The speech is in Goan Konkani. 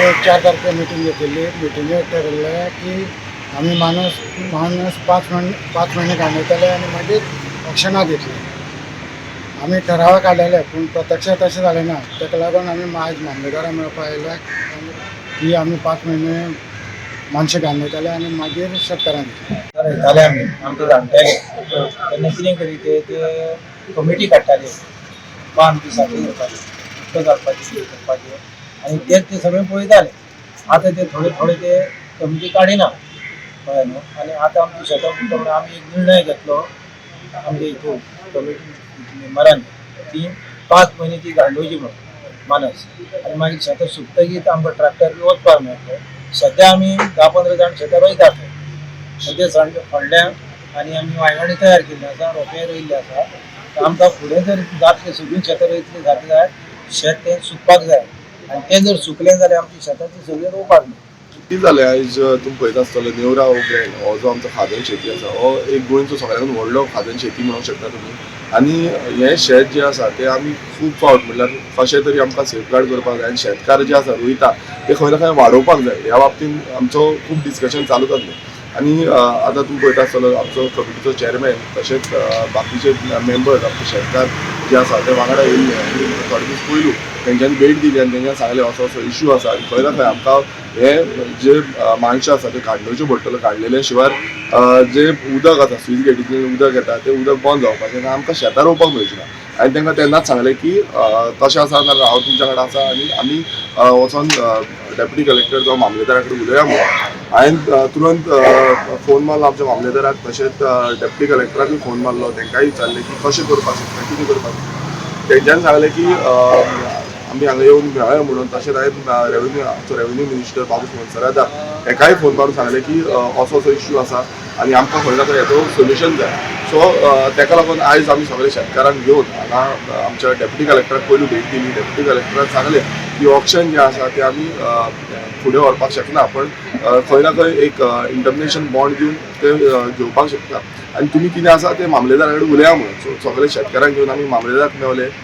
4 तारखे मिटींग घेतिल्ली. मिटिंगेक ठरयल्लें की आमी मानस मानस 5 म्हयने, 5 म्हयने घालयतले आनी मागीर ऑक्शनाक दितले. आमी ठराव काडलेले, पूण प्रत्यक्ष तशें जालें ना. ताका लागून आमी आयज मामलेदारा मेळपाक आयले की आमी 5 म्हयने मानशे घालयतले आनी मागीर शेतकारांक दितले. रोयताले आमी, आमकां जाणटेले तेन्ना कितें करी ते ते कमिटी काडटाले, बांद बी सारके करपाचे, उदक घालपाचें, कितें करपाचें आनी तेच ते सगळें पळयताले. आतां ते थोडे थोडे ते कमिटी काडिना, कळ्ळें न्हू? आनी आतां आमची शेतां बुडटा म्हणून आमी एक निर्णय घेतलो आमच्या हितून कमिटी मेंबरांनी की 5 म्हयने ती गांडोवची म्हणून मानस आनी मागीर शेतां सुकतगीर आमकां ट्रॅक्टर बी वचपाक मेळटलें. सद्या आमी 10-15 जाण शेतां रोयतात. सद्या सण फोडल्या आनी आमी वांयगणी तयार केल्ली आसा, रोंपे रोयल्ले आसा. तर आमकां फुडें जर जातले, सगळीं शेतां रोयतलीं जातलीं जाल्यार शेत तें सुकपाक जाय आनी तें जर सुकलें जाल्यार आमची शेताची सगळीं रोवपाक मेळटा. कितें जालें, आयज तुमी पळयता आसतले, नेवरा हो ग्रँड हो जो आमचो खाजन शेती आसा, हो एक गोंयचो सगळ्याकून व्हडलो खाजन शेती म्हणूंक शकता तुमी. आनी हें शेत जें आसा तें आमी खूब फावट म्हणल्यार कशें तरी आमकां सेफगार्ड करपाक जाय आनी शेतकार जे आसा रोयता ते खंय ना खंय वाडोवपाक जाय. ह्या बाबतीन आमचो खूब डिस्कशन चालूच आसलें. आनी आतां तुमी पळयता आसतलो, आमचो कमिटीचो चॅरमॅन तशेंच बाकीचे मेंबर्स, आमचे शेतकार जे आसा ते वांगडा येयल्ले आनी थोडे दीस पयलू तेंच्यांनी भेट दिली आनी तेंच्यांनी सांगलें, असो असो इश्यू आसा आनी खंय ना खंय आमकां हे जे माणसं आसा ते काडणेच्यो पडटल्यो. काडलेले शिवाय जे उदक आसा, स्वीस गेटींतल्यान उदक येता, तें उदक बंद जावपाचें आनी आमकां शेतां रोवपाक मेळचें ना. आनी तांकां तेन्नाच सांगलें की तशें आसा जाल्यार हांव तुमच्या कडेन आसा आनी आमी वचोन डेप्युटी कलेक्टर जावं मामलेदारा कडेन उलोवया म्हणून. हांवें तुरंत फोन मारलो आमच्या मामलेदाराक, तशेंच डेप्युटी कलेक्टराकूय फोन मारलो. तांकांय विचारलें की कशें करपाक शकता, कितें करपाक शकता. तेंच्यांनी सांगलें की आमी हांगा येवन मेळया म्हणून. तशेंच हांवें रेवेन्यू, आमचो रेवेन्यू मिनिस्टर बाबूश मोन्सेरात हेकाय फोन मारून सांगलें की असो असो इश्यू आसा आनी आमकां खंय ना खंय हेजो सोल्युशन जाय. सो ताका लागून आयज आमी सगळे शेतकारांक घेवन हांगा आमच्या डेप्युटी कलेक्टराक पयलू भेट दिली. डेप्युटी कलेक्टरान सांगलें की ऑक्शन जें आसा तें आमी फुडें व्हरपाक शकना, पण खंय ना खंय एक इंडमनेशन बॉन्ड दिवन ते घेवपाक शकता आनी तुमी कितें आसा तें मामलेदारा कडेन उलया म्हणून. सो सगळे शेतकारांक घेवन आमी मामलेदाराक मेवले.